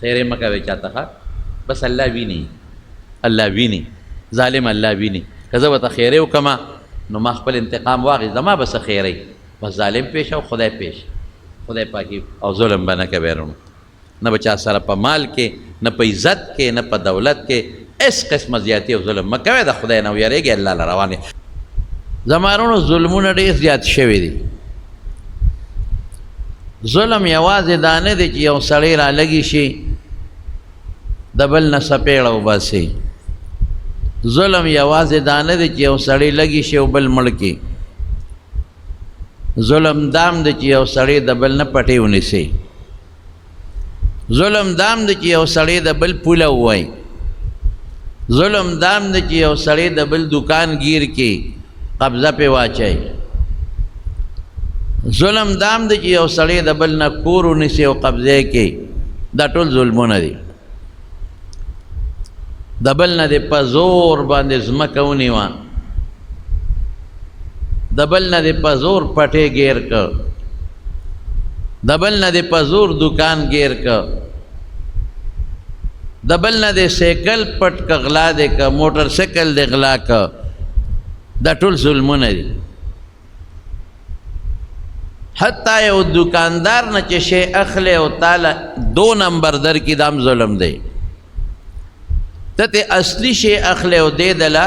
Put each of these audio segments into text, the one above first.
خیرې مه کوې چاته ښه بس الله ویني، الله ویني، ظالم الله ویني. که زه ورته خیرې وکړم نو ما خپل انتقام واخیست، زما به څه خیرې؟ بس ظالم پېښ او خدای پېښ، خدای پاکي او ظلم به نه کوي وروڼو، نه به چا سره په مال کې، نه په عزت کې، نه په دولت کې هېڅ قسمه زیاتی او ظلم مه کوئ، د خدای نه ویرېږئ، الله له روان یې. زما وروڼو ظلمونه ډېر زیات شوي دي. ظلم یوازې دا نه دی چې یو سړی رالګي شي د بل نه څپېړه وباسي. ظلم یوازې دا نه دی چې یو سړی لګي شي او بل مړ کړي. ظلم دام دی چې یو سړی د بل نه پټې ونیسي. ظلم دام دی چې یو سړی د بل پوله ووایي. ظلم دام دی چې یو سړی د بل دکان گیر کړي، قبضه پې واچوي. ظلم دام دی چې یو سړی د بل نه کور ونیسي او قبضه یې کړي. دا ټول ظلمونه دي. د بل نه دې په زور باندې ځمکه ونیوه، د بل نه دې په زور پټې ګیر کړ، د بل نه دې په زور دکان ګیر کړ، د بل نه دې سایکل پټ که غلا دې که، موټر سایکل دې غلا که. دا ټول ظلمونه دي. حتی یو دکاندار نه چې شی اخلې او تاله دو نمبر درکړي، دا هم ظلم دی. ته ته اصلي شی اخلې او دی دله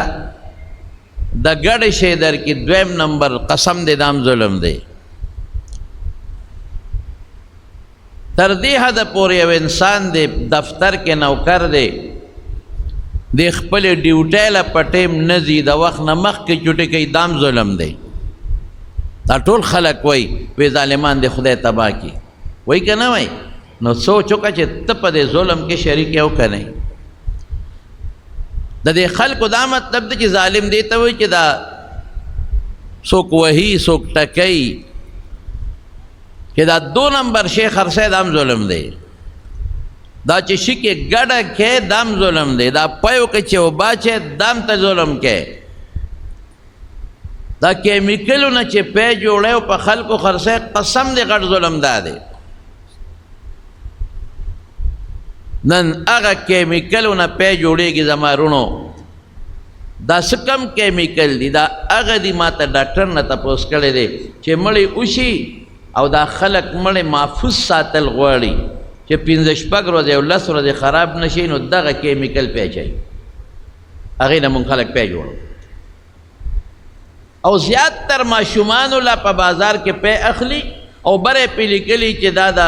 د ګډ شی درکړي دویم نمبر، قسم دی دا هم ظلم دی. تر دې حده پورې یو انسان دی دفتر کې نوکر دی، د خپلې ډیوټۍ له په ټایم نه ځي، د وخت نه مخکې چوټي کوي، دا هم ظلم دی. دا ټول خلک وایي وی ظالمان دې خدای تباه کړي، وایي که نه وایي؟ نو سوچ وکړه چې ته په دې ظلم کې شریک یې او که نه. د دې خلکو دا مطلب دی چې ظالم دې ته وایي چې دا څوک وهي، څوک ټکوي، چې دا دو نمبر شی خرڅوي، دا هم ظلم دی. دا چې شي کې ګډه کې، دا هم ظلم دی. دا پیو کې چې وباچې، دا هم ته ظلم کې. دا کیمیکلونه چې پی جوړی او په خلکو خرڅوي، قسم دی غټ ظلم دا دی. نن هغه کیمیکلونه پی جوړېږي زما وروڼو، دا څه کم کیمیکل دي؟ دا هغه دي، ما ته ډاکټر نه تپوس کړی دی چې مړی وشي او دا خلک مړی محفوظ ساتل غواړي چې پنځه شپږ ورځې او لس ورځې خراب نه شي، نو دغه کیمیکل پی اچوي، هغې نه مونږ خلک پی جوړو. او زیات تر ماشومانو لا په بازار کې پی اخلي او بره پې لیکلي چې دا د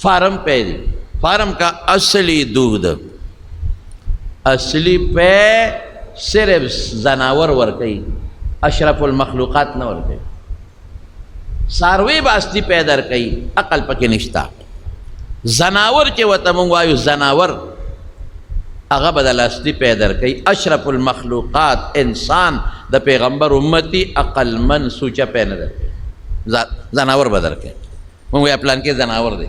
فارم پی دی، فارم کا اصلي دودھ، اصلي پی صرف زناور ورکوي، اشرف المخلوقات نه ورکوي. څاروي به اصلي پی درکوي، عقل پکې نشته. زناور چې ورته مونږ وایو زناور، هغه به د اصلي پی درکوي. اشرف المخلوقات انسان د پیغمبر امتي عقلمن سوچه پی نه درکوي، زناور به درکوي. مونږ وایو پلان کې زناور دی،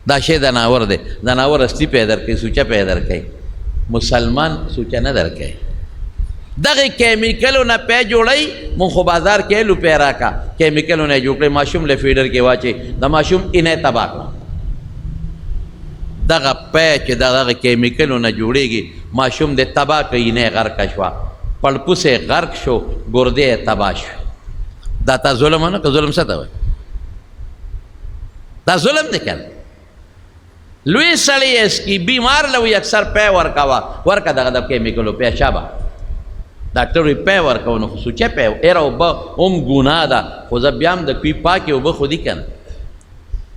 دا شی زناور دی، زناور اصلي پی درکوي، سوچه پی درکوي، مسلمان سوچه نه درکوي. دغه کیمیکلو نه پی جوړوي. مونږ خو بازار کې الو پی راکړه، کیمیکلو نه یې جوړ کړی، ماشوم له فیډر کې واچوي، د ماشوم اینه یې تباه کړه. دغه پی چې دغه کیمیکلو نه جوړېږي، ماشوم دې تباه کړ، اینه یې غرقه شوه، پړپوس یې غرق شو، ګردې یې تباه شو. دا تا ظلم نه که ظلم څه ته وایي؟ دا ظلم دی که نه؟ لوی سړی یې سکي بیمار له وایي اکثر پی ورکوه، ورکه دغه د کیمیکلو پی، شابه ډاکټر وایي پی ورکوه، نو خو سوچه پی ایره اوبه هم ګناه ده، خو زه بیا هم د کوی پاکې اوبه خو دي که نه،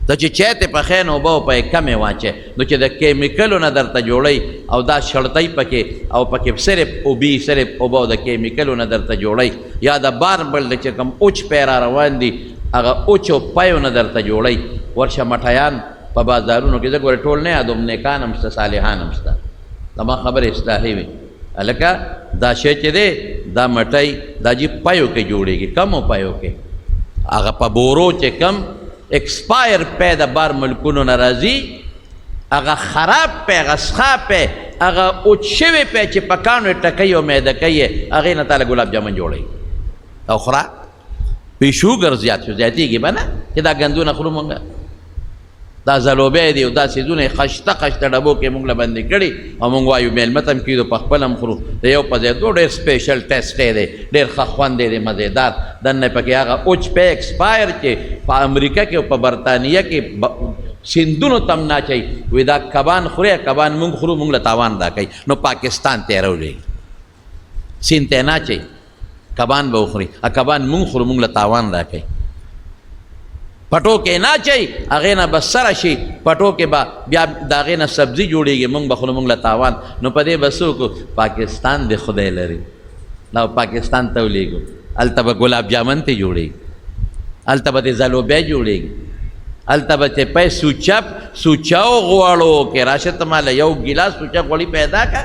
ته چې چای ته پخې نو اوبه په یې کمې واچوې، نو چې د کیمیکلو نه درته جوړوي او دا شړتۍ پکې او پکې صرف اوبي، صرف اوبه او د کیمیکلو نه درته جوړوي، یا د بار بل چې کوم اوچ پی را روان دي هغه اوچو پیو نه درته جوړوي. ورشه مټیان په بازارونو کې، زه ګورې ټول نه یادوم، نیکان هم شته صالحان هم شته، زما خبرې اصلاحي وي. هلکه دا شی چې دی دا مټۍ دا جي پیو کې جوړېږي، کمو پیو کې، هغه په بورو چې کم اکسپایر پی د بار ملکونو نه راځي، هغه خراب پی، هغه سخا پی، هغه اوچ شوی پی چې په کاڼو یې ټکوي او میده کوي یې، هغې نه تاله ګلاب جامن جوړوي او خوره. پې شوګر زیات شو، زیاتېږي به نه چې دا ګندونه خورو مونږ. دا ځلوبی دی او دا څیزونه یې خشته خشته ډبو کې موږ له بندې کړي او موږ وایو مېلمه ته هم کېږدو، په خپله هم خورو. د یو په ځای دوه ډېر سپیشل ټیسټ دی، ډېر ښه خوند دی، مزېدار. دننه پکې هغه اوچ پی ایکسپایر چې په امریکا کې او په برتانیه کې سیندونو ته هم نه اچوي. وایي دا کبان خوري، کبان موږ خورو، موږ له تاوان راکوي، نو پاکستان ته یې راولېږي. سیند ته یې نه اچوي، کبان به وخوري، کبان مونږ خورو، مونږ له تاوان راکوي. پټو کې نه اچوي، هغې نه به سره شي، پټو کې به بیا د هغې نه سبزي جوړېږي، مونږ به خورو، مونږ له تاوان. نو په دې به څه وکړو؟ پاکستان دې خدای لري، دا پاکستان ته ولېږو، هلته به ګلاب جامن ترې جوړېږي، هلته به دې ځلوبی جوړېږي، هلته به چې پی سوچه سوچه غوړو کې راشه، ته ماله یو ګیلاس سوچه غوړي پیدا کړه.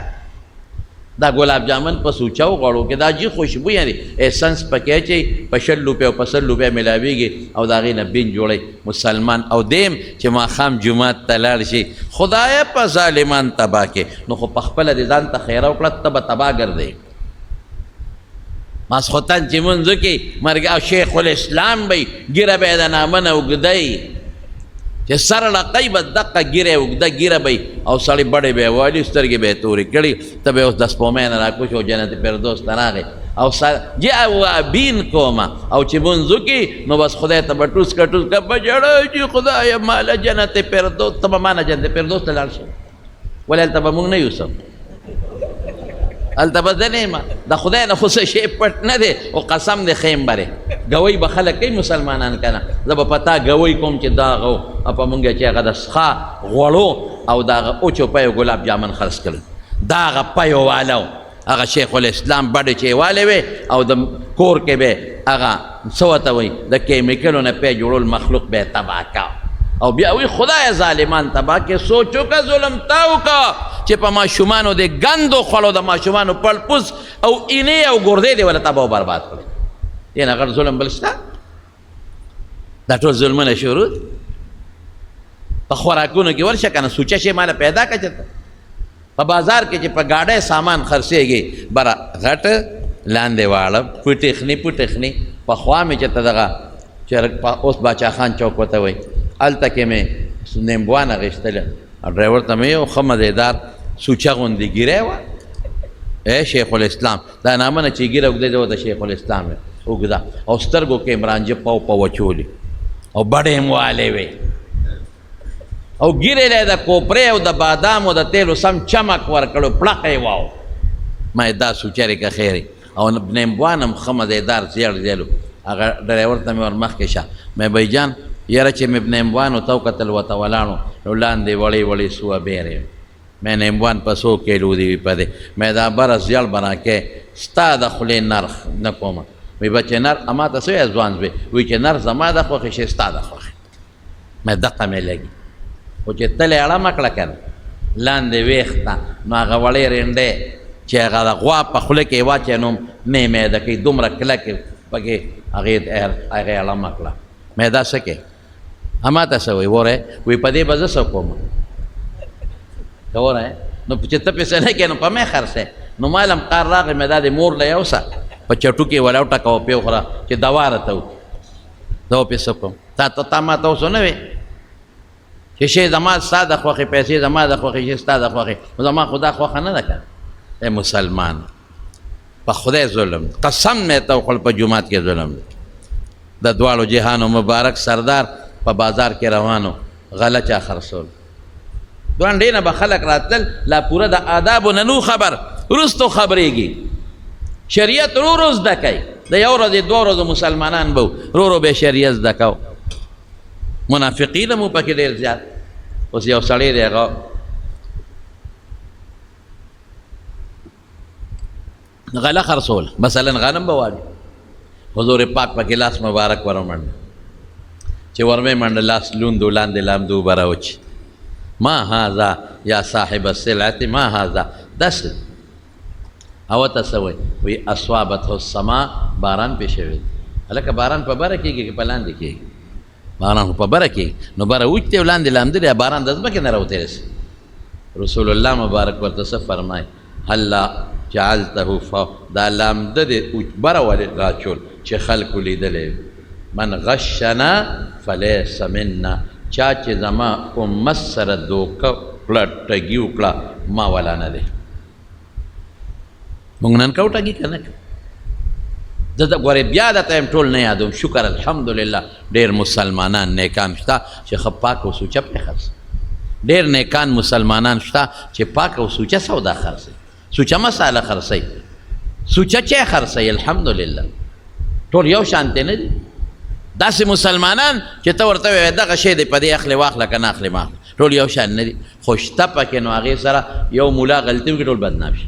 دا ګلاب جامن په سوچه غوړو کې دا جی خوشبویه دي، ایسنس پکې اچوي، په 20 روپۍ او په 100 روپۍ ملاویږي او د هغې نه بین جوړوي مسلمان. او دیم چې ماښام جومات ته لاړ شي، خدایه په ظالمان تباه کړې، نو خو په خپله دې ځان ته خیره وکړه، ته به تباه ګرځې. ماسخوتن چې مونځ وکړي مرګ او شیخ الاسلام به وي، ږیره به یې د نامه نه اوږده وي، چې سر لقی به دقه ږیره اوږده ږیره به وي او سړی بډې به یې والي، سترګې به یې تورې کړي، ته به اوس د سپومۍ نه راکوش او جنت فردوس ته راغی او سر جې اوابین کومه. او چې مونځ وکړي نو بس خدای ته به ټوسکه ټوسکه به ژړوي چې خدایه ماله جنت فردوس، ته به ما نه جنت فردوس ته لاړ شې، ولې هلته به مونږ نه یو څه، هلته به زه نه یم، د خدای نه خو څه شی پټ نه دی. او قسم دی ښه یم بری ګوی به خلک کوي مسلمانان که نه، زه به په تا ګوی کوم چې دا هغه او په مونږ چې هغه د سخا غوړو او د هغه اوچو پیو ګلاب جامن خرڅ کړل، دا هغه پیو والا و، هغه شیخ الاسلام بډې چې یې والې وې او د کور کې به هغه څه ورته وایي د کیمیکلو نه پی جوړول، مخلوق به یې تباه کا. او بیا وی خدای ظالمان تباه کې. سوچ وکړه، ظلم تا وکړه چې په ماشومانو دې ګند وخوړو، د ماشومانو پړپوس او اینې او ګردې دې وله تباه او برباد کړې. دې نه غټ ظلم بل شته؟ دا ټول ظلمونه شروع دي. په خوراکونو کې ورشه که نه، سوچه شی ماله پیدا کړه چېرته په بازار کې چې په ګاډۍ سامان خرڅېږي، بره غټ لاندې واړه پټخني پټخني. پخوا مې چې ته دغه چرګ په اوس باچا خان چوک ورته وایي، هلته کې مې نیمبوان اخیستله، ډرایور ته مې یو ښه مزېدار سوچه غوندې ږیره وه، ای شیخ الاسلام، دا نامه نه چې ږیره اوږده دی ورته شیخ الاسلام وي، اوږده او سترګو کې یې رانجه پاو پاو اچولي او بډې یې والې وې او ږیرې له یې د کوپرې او د بادامو د تېلو سم چمک ورکړو، پړق یې واو. ما یې دا سوچه که خیر او نیمبوان هم ښه مزېدار زیړ زیړ و. هغه ډرایور ته مې ور مخکې شه، مې بای جان یاره چې مې نیمبوانو ته وکتل ورته ولاړو، نو لاندې وړې وړې سوه بیرې وې. مې نیمبوان په څو کیلو دی وي په دې مې دا بره زیړ به راکې، ستا د خولې نرخ نه کوم. وی به چې نر اما ته څه وایې ځوان زوی؟ وی چې نر زما د خوښې شي ستا د خوښې. مې دقه مې لګي، خو چې تلې اړمه کړه که نه لاندې ویښته، نو هغه وړې رینډې چې هغه د غوا په خوله کې یې واچوي نو نه یې میده کوي، دومره کلکې پکې هغې هغې اړمه کړه. مې دا څه کوې؟ اما ته څه وایي؟ وره وایي په دې به زه څه کوم؟ ته وره نو چې ته پې څه نه کوې نو په مې خرڅوې. نو ما له هم قار راغی، مې دا دې مور له یوسه په چټو کې وله وټکوه پې وخوره چې دوا راته وکړي، زه به پې څه کوم؟ تا ته تا ما ته اوس نه وې چې شی زما ستا د خوښې پیسې زما د خوښې شی ستا د خوښې، خو زما خو دا خوښه نه ده که نه. ای مسلمان په خدای ظلم، قسم مې ته وخوړ په جومات کې ظلم دی. د دواړو جهانو مبارک سردار په بازار کې روانو، غله چا خرڅول، دوانډې نه به خلک راتلل، لا پوره د آدابو نه نو خبر، وروستو خبرېږي. شریعت رو رو زده کوي، د یو ورځې دوه ورځو مسلمانان به رو رو به شریعت زده کو. منافقین هم پکې ډېر زیات. اوس یو سړی دی هغه غله خرڅول، مثلا غنم به والي، حضور پاک پکې لاس مبارک ورمنډ، چې ورمې منډ لاس لوندو لاندې لامدو اوبه راوچي. ما هذا یا صاحب السلعة ما هذا، داسې او ته څه وایي؟ وایي اصابته السما، باران پې شوی دی. هلکه باران په بره کېږي که په لاندې کېږي؟ باران خو په بره کېږي، نو بره وچ دی او لاندې لامده دی، باران د ځمکې نه راوتی دی. رسول الله مبارک ورته څه فرمایي؟ هلا جعلته فوق، دا لامده دی اوچ بره ولې راچول چې خلکو لیدلی وي. من غشنا فلیس منا، چا چې زما امت سره دوکه وکړه، ټګي وکړه، ما والا نه دی. مونږ نن کوو ټګي که نه کوو؟ زه د ګورې بیا درته یم، ټول نه یادوم، شکر الحمدلله ډېر مسلمانان نیکان شته چې ښه پاک او سوچه پرې خرڅوي. ډېر نیکان مسلمانان شته چې پاک او سوچه سودا خرڅوي، سوچه مساله خرڅوي، سوچه چای خرڅوي. الحمدلله ټول یو شانتې نه دي. داسې مسلمانان چې ته ورته وایې دغه شی دی په دې اخلې واخله که نه اخلې مه اخله، ټول یو شان نه دي. خو شته پکې، نو هغې سره یو ملا غلطي وکړي ټول بدنام شي،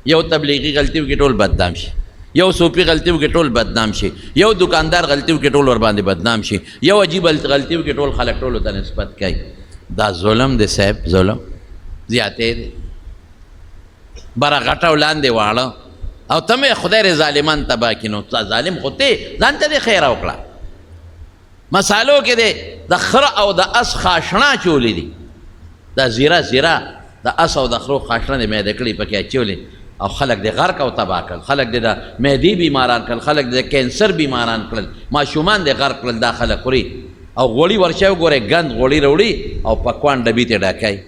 یو تبلیغي غلطي وکړي ټول بدنام شي، یو صوفي غلطي وکړي ټول بدنام شي، یو دکاندار غلطي وکړي ټول ورباندې بدنام شي، یو عجیب غلطي وکړي ټول خلک ټولو ته نسبت کوي. دا ظلم دی صاحب، ظلم زیاتې دی. بره غټه او لاندې واړه، او ته مې خدای دې ظالمان تباه کړي. نو ظالم خو ته ځان ته دې خیره وکړه. مسالو کې دی د خره او د اس خاشڼه اچولې دي، دا زیره زیره د اس او د خرو خاشڼه دې میده کړي پکې اچولې، او خلک دې غرق او تباه کړل، خلک دې د معدې بیماران کړل، خلک دې د کینسر بیماران کړل، ماشومان دې غرق کړل. دا خلک خوري او غوړي ورشه وګورئ، ګند غوړي راوړي او پکوان ډبي ته ډکوي.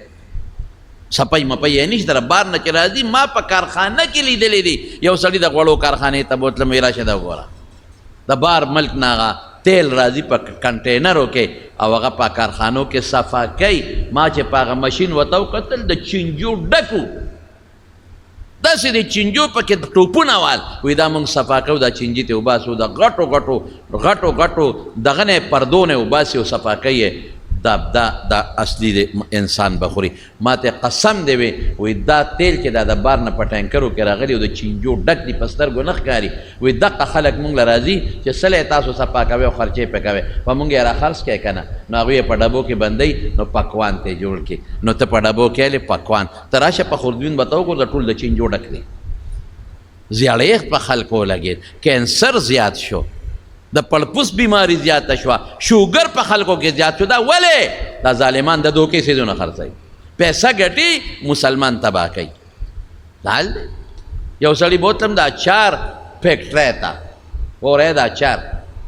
سپۍ مپۍ یې نشته، بار نه چې راځي. ما په کارخانه کې لیدلې دي، یو سړي د غوړو کارخانې ته بوتلم، ویې راشه دا وګوره، د بار ملک نه هغه تیل راځي په کنټینرو کې او هغه په کارخانو کې صفا کوي. ما چې په هغه ماشین ورته وکتل، د چینجو ډک و، داسې د چینجو پکې ټوپونه وال. وایي دا موږ صفا کوو، دا چینجي ترې وباسو، د غټو غټو غټو غټو دغه نه پردو نه وباسي او صفا کوي. دا دا دا اصلي دی، انسان به خوري. ما ته قسم دی وی، وایي دا تیل چې دا د بار نه په ټانکرو کې راغلي او د چینجو ډک دي، په سترګو نه ښکاري. وایي دقه خلک مونږ له راځي چې سلی تاسو صفا کوئ او خرچې پې کوئ، په مونږ یې راخرڅ کړئ که نه، نو هغوی یې په ډبو کې بندوي، نو پکوان ترې جوړ کړي. نو ته په ډبو کې الې پکوان ته راشه، په خوردبین به ته وګوره، ټول د چینجو ډک دي. زیړېښت په خلکو ولګېد، کینسر زیات شو، د پړپوس بیماری زیاته شوه، شوګر په خلکو کې زیات شو. دا ولې؟ دا ظالمان د دوکې څیزونه خرڅوي، پیسه ګټي، مسلمان تباه کوي. دا حال دی. یو سړي بوتلم د اچار فیکټرۍ ته، وروره د اچار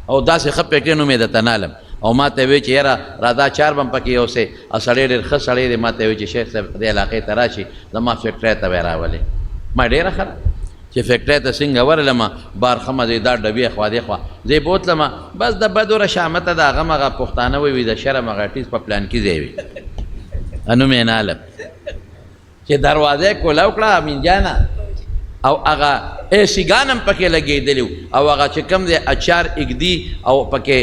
او داسې ښه فیکټرۍ نوم یې درته نه الم، او ما ته وی چې یاره راځه اچار به هم پکې یوسې. او سړی ډېر ښه سړی دی، ما ته وی چې شیخ صاحب دې علاقې ته راشي، زما فیکټرۍ ته به یې راولې. ما ډېره ښه ده چې فیکټرۍ ته څنګه ورغلم، بار ښه مزېدار ډبې خوا دې خوا زه یې بوتلم. بس د بدو رشامته د هغه مغه پښتانه وایي، وي د شرم هغه ټیز په پلان کې ځای وي، نوم یې نه الم. چې دروازه یې کولاو کړه امین جانه، او هغه ایسیګان هم پکې لګېدلي وو، او هغه چې کوم دی اچار ایږدي او پکې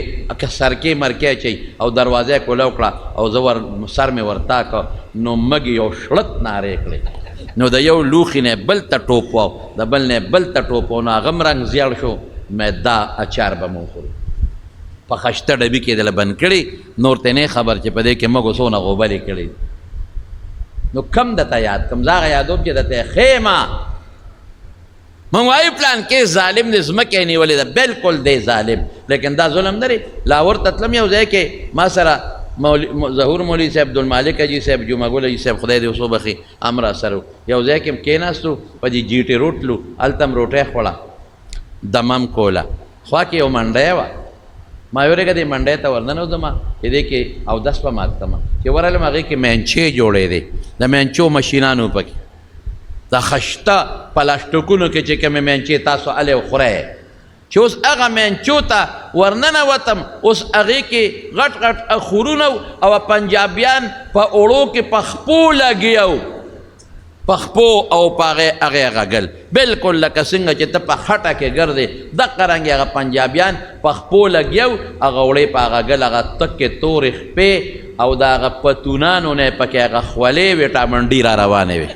سرکې مرکې اچوي، او دروازه یې کولاو کړه او زه ور سر مې ورتا کړ، نو مږې یو شړت نارې کړې، نو د یو لوښي نه بل ته ټوپ واو، د بل نه بل ته ټوپ واو، نو هغه هم رنګ زیړ شو. مې دا اچار به مو خورو په خشته ډبي کې دله بند کړي، نور ته نه خبر چې په دې کې مږو څونه غوبلې کړي. نو کم درته یاد کم، زه هغه یادوم چې درته یې ښیم. مونږ وایو پلان کې ظالم دی، ځمکه یې نیولې ده، بالکل دی ظالم، لیکن دا ظلم نه دی. لاهور ته تلم یو ځای کې، ما سره ظهور مولوي صاحب، عبدالمالک حاجي صاحب، جمعه ګل حاجي صاحب، خدای دې اوس وبخښي، هم را سره وو. یو ځای کې هم کېناستو، په دې جي ټي روډ تلو، هلته هم روټۍ خوړه، دمه هم کوله. خوا کې یو منډی وه، ما ویل دې منډۍ ته ورننوځم چې دې کې اودس به مات کړم. چې ورغلم هغې کې مینچې جوړېدې، د مینچو مشینان وو پکې، د خشته پلاستیکونو کې چې کومې مینچې تاسو الې خورئ، چې اوس هغه مینچو ته ورننوتم، اوس هغې کې غټ غټ اخورونه وو، او پنجابیان په اوړو کې په خپو لګیا وو، په خپو او په هغې هغې غږل، بالکل لکه څنګه چې ته په خټه کې ګرځې، دقه رنګ هغه پنجابیان په خپو لګیا وو، هغه اوړې په هغه ګل، هغه تکې تورې خپې او د هغه پتونانو نه یې پکې هغه خولې ویټامن ډي را روانې وې.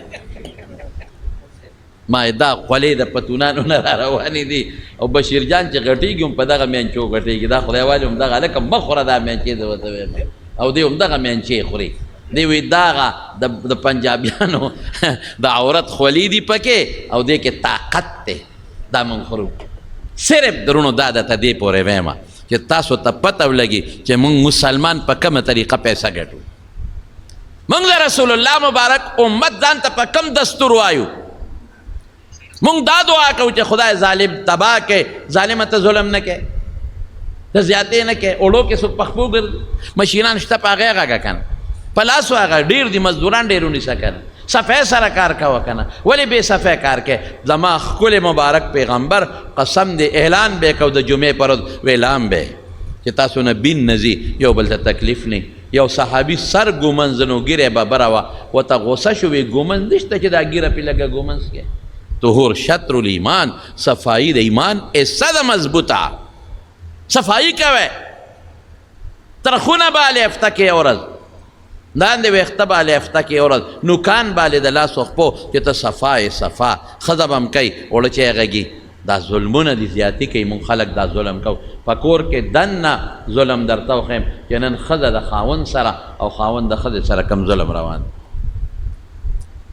ما یې دا خولې د پتونانو نه را روانې دي. او بشیر جان چې غټېږي هم په دغه مینچو غټېږي، دا خدای والي هم دغه هلکه مه خوره دا مینچې، زه ورته وایم، او دی هم دغه مینچې خوري. دی وایي دغه د پنجابیانو د عورت خولې دي پکې، او دې کې طاقت دی، دا مونږ خورو. صرف درونو دا درته دې پورې وایم چې تاسو ته پته ولګي چې مونږ مسلمان په کومه طریقه پیسه ګټو. مونږ د رسول الله مبارک امت ځان ته په کوم دستور وایو. مونږ دا دعا کوو چې خدای ظالم تباه کړي، ظالمه ته ظلم نه کوي. ته زیاتې نه کې، اوړو کې څوک په خپو ګرځي، مشینان شته په هغې غږه که نه، په لاسو هغه ډېر دي، مزدوران ډېر ونیسه که نه، صفای سره کار کوه که نه، ولې بې صفای کار کوې؟ زما ښکلی مبارک پیغمبر قسم دی اعلان به یې کو د جمعې پر ورځ، اعلان به چې تاسو نه بین نه ځي، یو بل ته تکلیف نه. یو صحابي سر ګومنځ نو ږیره یې ببره وه، ورته غوسه شو، وی ګومنځ نشته چې دا ږیره پې لږه ګومنځ کې. طهور شطر الایمان، صفایي د ایمان حصه ده مضبوطه. صفایي کوئ، ترخونه بالې هفته کې یوه ورځ، لاندې ویښته بالې هفته کې یوه ورځ، نوکان بالې د لاسو خپو چې ته صفا یې صفا. ښځه به هم کوي، اوړه چې یې غږي. دا ظلمونه دي، زیاتي کوي. مونږ خلک دا ظلم کوو په کور کې دننه. ظلم درته وښیم چې نن ښځه د خاوند سره او خاوند د ښځې سره کوم ظلم روان دی.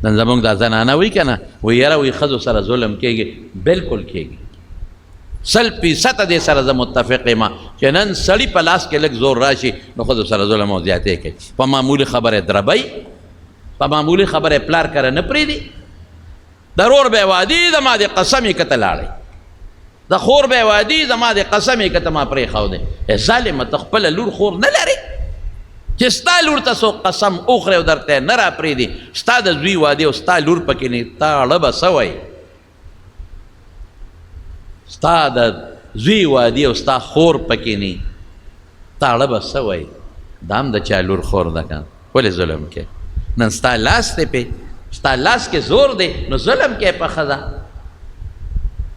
نن زمونږ دا زنانه وایي که نه، وایي یاره وایي ښځو سره ظلم کېږي. بلکل کېږي، 100 فیصده دې سره زه متفق یم چې نن سړي په لاس کې لږ زور راشي نو ښځو سره ظلم او زیاتی کوي. په معمولي خبره دربوي، په معمولي خبره پلار کره نه پرېږدي. د ورور به وادي زما د قسم یې که ته لاړې، د خور به وادي زما د قسم یې که ته ما پرېښودې. ای ظالمه، ته خپله لور خور نه لرې چې ستا لور ته څوک قسم وخوري او درته نه راپرېږدي؟ ستا د زوی وادي او ستا لور پکې نه، تا اړه به څه وایي؟ ستا د زوی وادي او ستا خور پکې نه، تا اړه به څه وایي؟ دا هم د چا لور خور ده که ولې ظلم کوې؟ نن ستا لاس دی پې، ستا لاس کې زور دی نو ظلم کوې په ښځه.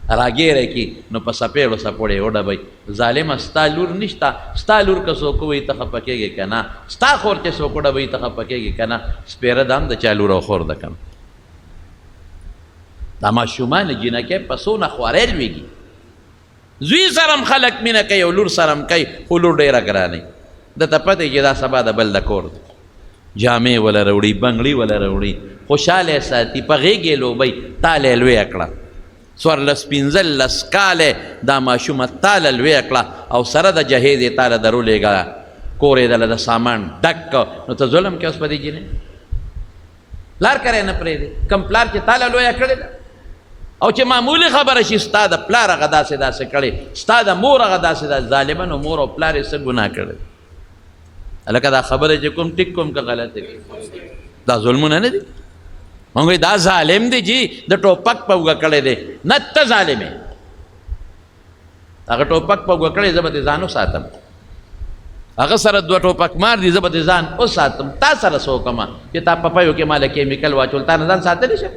راګیره کی نو په څپېړو څپوړې یې وډبوي. ظالمه، ستا لور نشته؟ ستا لور که څوک ووهي ته خفه کېږې که نه؟ ستا خور چې څوک وډبوي ته خفه کېږې که نه؟ سپېره دا هم د چا لور او خور ده که نه؟ دا ماشومان جینکۍ په څونه خوارۍ لوېږي. زوی سره هم خلک مینه کوي او لور سره هم کوي، خو لور ډېره ګرانه وي. ده ته پته چې دا سبا د بل د کور دی، جامې وله راوړي، بنګړي وله راوړي، خوشحاله یې ساتي، په غېږ یې لوبوي. تاله یې لویه کړه، 14 15 کاله دا ماشومه تاله لویه کړه او سره د جهیز یې تاله در ولېږله، کور یې دله د سامان ډک کړ، نو ته ظلم کوې اوس په دې جینۍ. پلار کره نه پرېږدي، کوم پلار چې تاله لویه کړې ده. او چې معمولي خبره شي، ستا د پلار هغه داسې داسې کړې، ستا د مور هغه داسې داسې. ظالمه، نو مور او پلار یې څه ګناه کړې؟ هلکه دا خبره چې کوم ټیک کوم که غلط دی؟ دا ظلمونه نه دي؟ مونږ دا ظالم دی جی، د ټوپک په اوږه کړی دی. نه، ته ظالم یې. هغه ټوپک په اوږه کړی، زه به دې ځان وساتم. هغه سره دوه ټوپک مار دي، زه به دې ځان وساتم. تا سره څه وکړم چې تا په پیو کې ماله کیمیکل واچول؟ تا نه ځان ساتلی شم؟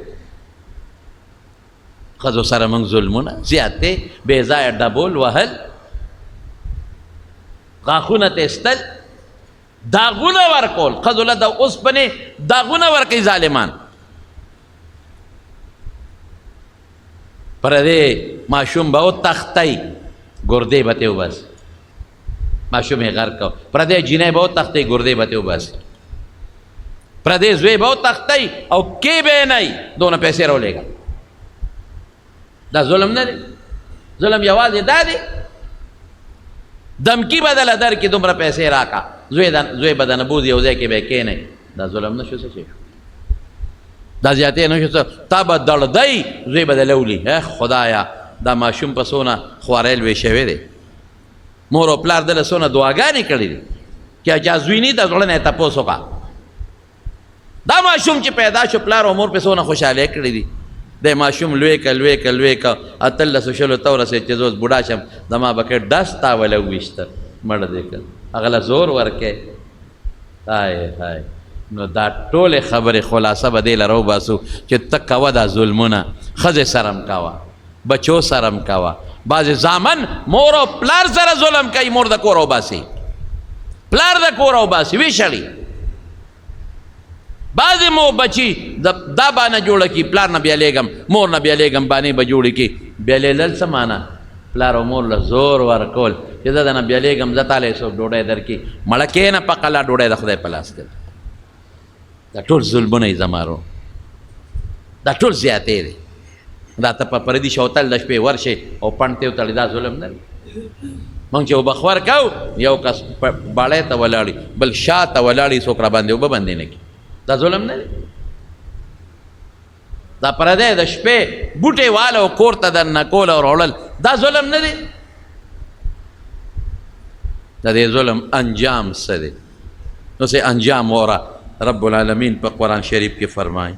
ښځو سره موږ ظلمونه زیاتې، بې ځایه ډبول وهل، غاښونه تېستل، داغونه ورکول. ښځو له د اوسپنې داغونه ورکوي ظالمان. پردی ماشوم به وتښتئ، ګردې به ترې وباسي. ماشوم یې غرق کړ. پردی جینۍ به وتښتئ، ګردې به ترې وباسي. پردی زوی به وتښتئ او کې به یې نه دونه پیسې راولېږه. دا ظلم نه دی؟ ظلم یوازې دا دی، دمکی به دله درکړي، دومره پیسې راکړه، زوی به درنه بوځي، یو ځای کې به یې کښېنوي. دا ظلم نه شو څه شی شو؟ دا زیاتې نه شو څه؟ تا به دړدی، زوی به دله ولي. خدایا، دا ماشوم په څونه خوارۍ لوی شوی دی، مور او پلار دله څونه دعاګانې کړې دي. چې چا زوی نه، د زړه نه یې تپوس وکړه، دا ماشوم چې پیدا شو پلار او مور په څونه خوشحالۍ کړې دي. د ماشوم لوی که لوی که لوی که 18 20 ته ورسېد چې زه اوس بوډا شم، زما بکې ډس تا وله وویشته، مړ دی که هغه له زور ورکې. های های، نو دا ټولې خبرې خلاصه به دې له راوباسو چې ته کوه دا ظلمونه، ښځې سره هم کوه، بچو سره هم کوه. بعضې زامن مور او پلار سره ظلم کوي، مور د کوره وباسي، پلار د کوره وباسي، وشړي. بعضې مو بچي دا بانه جوړه کړي، پلار نه بیلېږم، مور نه بیلېږم، بانې به جوړې کړي. بیلېدل څه معنا؟ پلار او مور له زور ورکول چې زه درنه بیلېږم، زه تاله یې څوک ډوډۍ درکړي. مړه کښېنه په قلا، ډوډۍ د خدای په لاس کې ده. دا ټول ظلمونه یې زما ورور، دا ټول زیاتې دی. دا ته په پردي شوتل د شپې ورشې او پڼ ته وتړې، دا ظلم نه دی؟ مونږ چې اوبه خور کوو، یو کس باړی ته ولاړي، بل شا ته ولاړي، څوک را باندې اوبه بندې نه کړي، دا ظلم نه دی؟ دا پردی د شپې بوټی واله او کور ته دننه کول او راوړل، دا ظلم نه دی؟ د دې ظلم انجام څه دی؟ نو څه انجام وره رب العالمین په قرآن شریف کې فرمایي،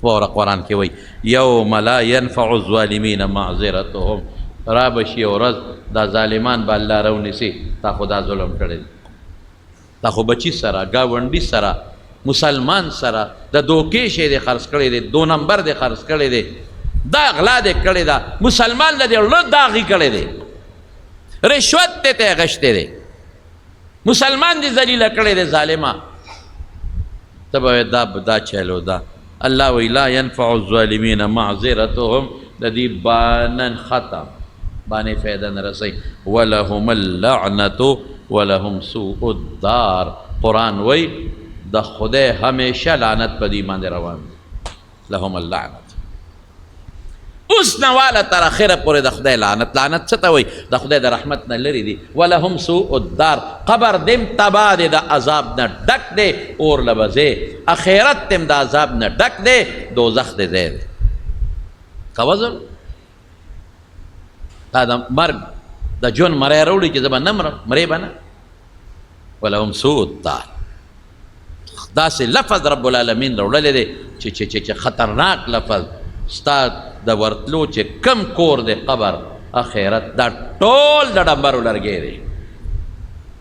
وره قرآن کې وایي یوم لا ينفع الظالمین معذرتهم، را به شي یو ورځ دا ظالمان به الله راونیسي، تا خو دا ظلم کړی دی، تا خو بچي سره، ګاونډي سره، مسلمان سره د دوکې شی دی خرڅ کړی دی، دو نمبر دی خرڅ کړی دی، دا غلا دی کړې ده، مسلمان له دې ړه داغي کړی دی، رشوت دی ته غشتی دی، مسلمان دی ذلیله کړی دی ظالمه. ته به دا دا چلو دا الله وی لا ينفع الظالمین معذرتهم، د دې بانن ختم باندې فایده نه رسي، ولهم اللعنة ولهم سوء الدار. قرآن وی د خدای همیشه لعنت په دې باندې روان دی، لهم اللعنة. اوس نه واله تر اخره پورې د خدای لعنت. لعنت څه ته وایي؟ د خدای د رحمت نه لرې دي. ولهم سوء الدار، قبر دم تباه دی، د عذاب نه ډک دی، اور له به ځې، اخرت دم د عذاب نه ډک دی، دوزخ دی ځای دی. کوه ظلم، دا د مرګ د ژوند مری راوړي چې زه به نه مرم، مرې به نه. ولهم سوء الدار، داسې لفظ رب العالمین راوړلی دی چې چې چې خطرناک لفظ. ستا د ورتلو چې کم کور دی قبر اخرت، دا ټول د ډمبرو لرګی دی،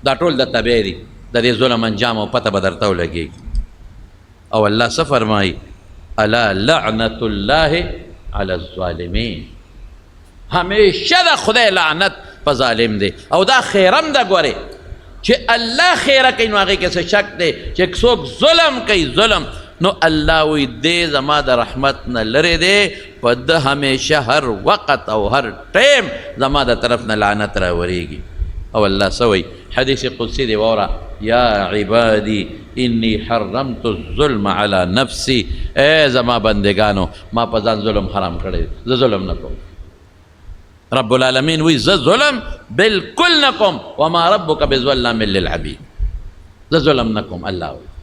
دا ټول د تبعی دی، د دې ظلم انجام او پته به درته ولګېږي. او الله څه فرمایي؟ الا لعنة الله علی الظالمین، همیشه د خدای لعنت په ظالم دی. او دا خیرم ده ګورې چې الله خیره کوي نو هغې کې څه شک دی چې څوک ظلم کوي ظلم، نو الله وایي دی زما د رحمت نه لرې دی، په ده همیشه هر وخت او هر ټایم زما د طرف نه لعنت راورېږي. او الله څه وایي؟ حدیث قدسي دی واوره، یا عبادي انی حرمت الظلم علی نفسي، ای زما بندګانو ما په ځان ظلم حرام کړی دی، زه ظلم نه کوم. رب العالمین وایي زه ظلم بالکل نه کوم، وما ربک بظلام للعبید، زه ظلم نه کوم. الله وایي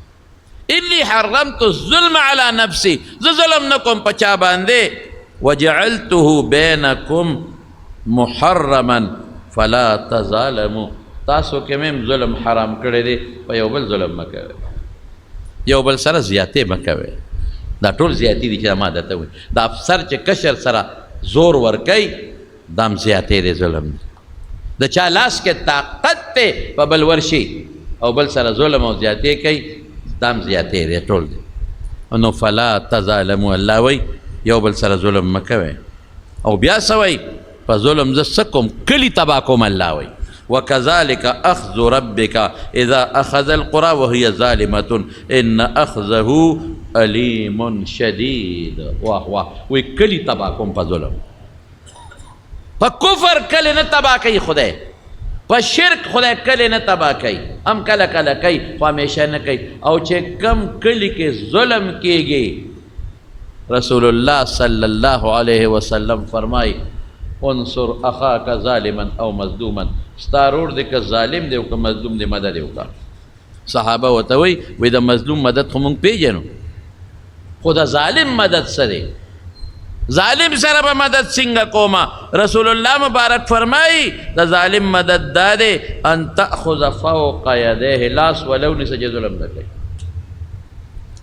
انی حرمت الظلم علی نفسي، زه ظلم نه کوم په چا باندې، وجعلته بینکم محرما فلا تظالموا، تاسو کې مې ظلم حرام کړی دی، په یو بل ظلم مه کوئ، یو بل سره زیاتې مه کوئ. دا ټول زیاتې دي چې ما درته وایي. دا افسر چې کشر سره زور ورکوي دا هم زیاتې دی، ظلم دی. د چا لاس کې طاقت دی په بل ورشي او بل سره ظلم او زیاتې کوي، دا هم زیاتې دی، ټول دی. نو فلا تظالموا، الله وایي یو بل سره ظلم مه کوئ. او بیا څه وایي؟ په ظلم زه څه کوم؟ کلي تباه کوم. الله وایي وكذلك أخذ ربك إذا أخذ القرى وهي ظالمة إن أخذه أليم شديد. واه واه، وی کلی تباه کوم په ظلم، په کفر کلی نه تباه کوي خدای، په شرک خدای کلی نه تباه کوي، هم کله کله کوي خو همیشه نه کوي. او چې کم کلی کې ظلم کیږي، رسول الله صلی الله علیه وسلم فرمایي انصر اخاک ظالما او مظلوما، ستا ورور دی که ظالم دی او که مظلوم دی مدد یې وکړه. صحابه ورته وایي، وایي د مظلوم مدد خو موږ پېژنو، خو د ظالم مدد څه دی؟ ظالم سره به مدد څنګه کومه؟ رسول الله مبارک فرمایي د ظالم مدد دا دی ان تأخذ فوق یدیه، لاس ولو نیسه چې ظلم نه کوي،